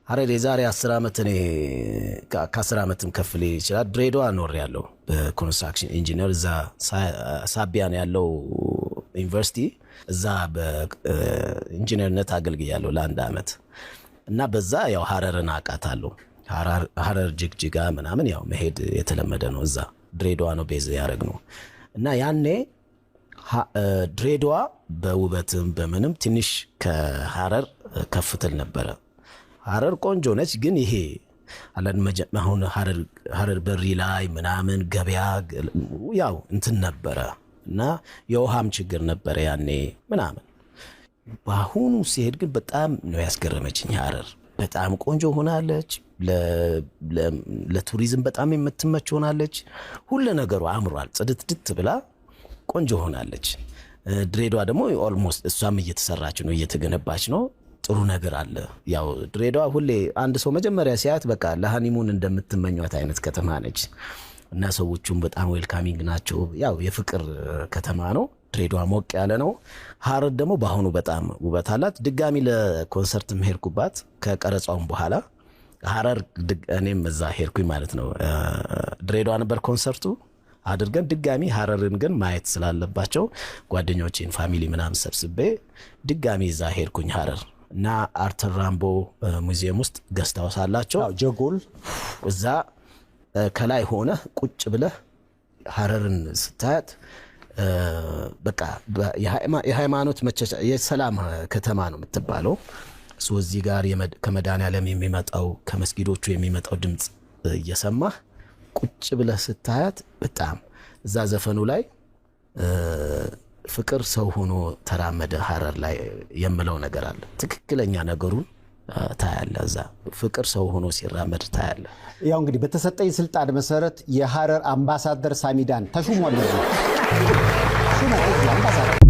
ሀረር የዛሬ 10 ዓመት፣ እኔ ከ10 ዓመትም ከፍ ሊል ይችላል፣ ድሬዳዋ ኖሬያለሁ በ construction engineer። እዛ ሳቢያን ያለው ዩኒቨርሲቲ እዛ በኢንጂነርነት አገልግያለሁ ለአንድ ዓመት እና በዛ ያው ሀረርን አውቃታለሁ። ሀረር ጅግጅጋ ምናምን ያው መሄድ የተለመደ ነው። እዛ ድሬዳዋ ነው base ያደረግነው እና ያኔ ድሬዳዋ በውበትም በምንም ትንሽ ከሀረር ከፍ ትል ነበረ። ሀረር ቆንጆ ነች፣ ግን ይሄ አሁን ሀረር በሪ ላይ ምናምን ገበያ ያው እንትን ነበረ እና የውሃም ችግር ነበረ ያኔ ምናምን። በአሁኑ ሲሄድ ግን በጣም ነው ያስገረመችኝ ሀረር። በጣም ቆንጆ ሆናለች። ለቱሪዝም በጣም የምትመች ሆናለች። ሁሉ ነገሩ አምሯል። ጽድትድት ብላ ቆንጆ ሆናለች። ድሬዳዋ ደግሞ almost እሷም እየተሰራች ነው፣ እየተገነባች ነው። ጥሩ ነገር አለ። ያው ድሬዳዋ ሁሌ አንድ ሰው መጀመሪያ ሲያያት በቃ ለ honeymoon እንደምትመኟት አይነት ከተማ ነች እና ሰዎቹም በጣም welcoming ናቸው። ያው የፍቅር ከተማ ነው። ድሬዳዋ ሞቅ ያለ ነው። ሀረር ደግሞ በአሁኑ በጣም ውበት አላት። ድጋሚ ለኮንሰርትም ሄድኩባት ከቀረጻውም በኋላ ሀረር፣ እኔም እዛ ሄድኩኝ ማለት ነው። ድሬዳዋ ነበር ኮንሰርቱ አድርገን ድጋሚ ሀረርን ግን ማየት ስላለባቸው ጓደኞቼን family ምናምን ሰብስቤ ድጋሚ እዛ ሄድኩኝ ሀረር እና አርተር ራምቦ ሙዚየም ውስጥ guest house አላቸው። ጀጎል። እዛ ከላይ ሆነ ቁጭ ብለህ ሀረርን ስታያት በቃ የሃይማኖት የሰላም ከተማ ነው የምትባለው። እዚህ ጋር ከመድኃኔዓለም የሚመጣው፣ ከመስጊዶቹ የሚመጣው ድምፅ እየሰማህ ቁጭ ብለህ ስታያት በጣም እዛ ዘፈኑ ላይ ፍቅር ሰው ሆኖ ተራመደ ሀረር ላይ የምለው ነገር አለ። ትክክለኛ ነገሩን ታያለህ። እዛ ፍቅር ሰው ሆኖ ሲራመድ ታያለህ። ያው እንግዲህ በተሰጠኝ ስልጣን መሰረት የሀረር አምባሳደር ሳሚዳን ተሹሟል። አምባሳደር።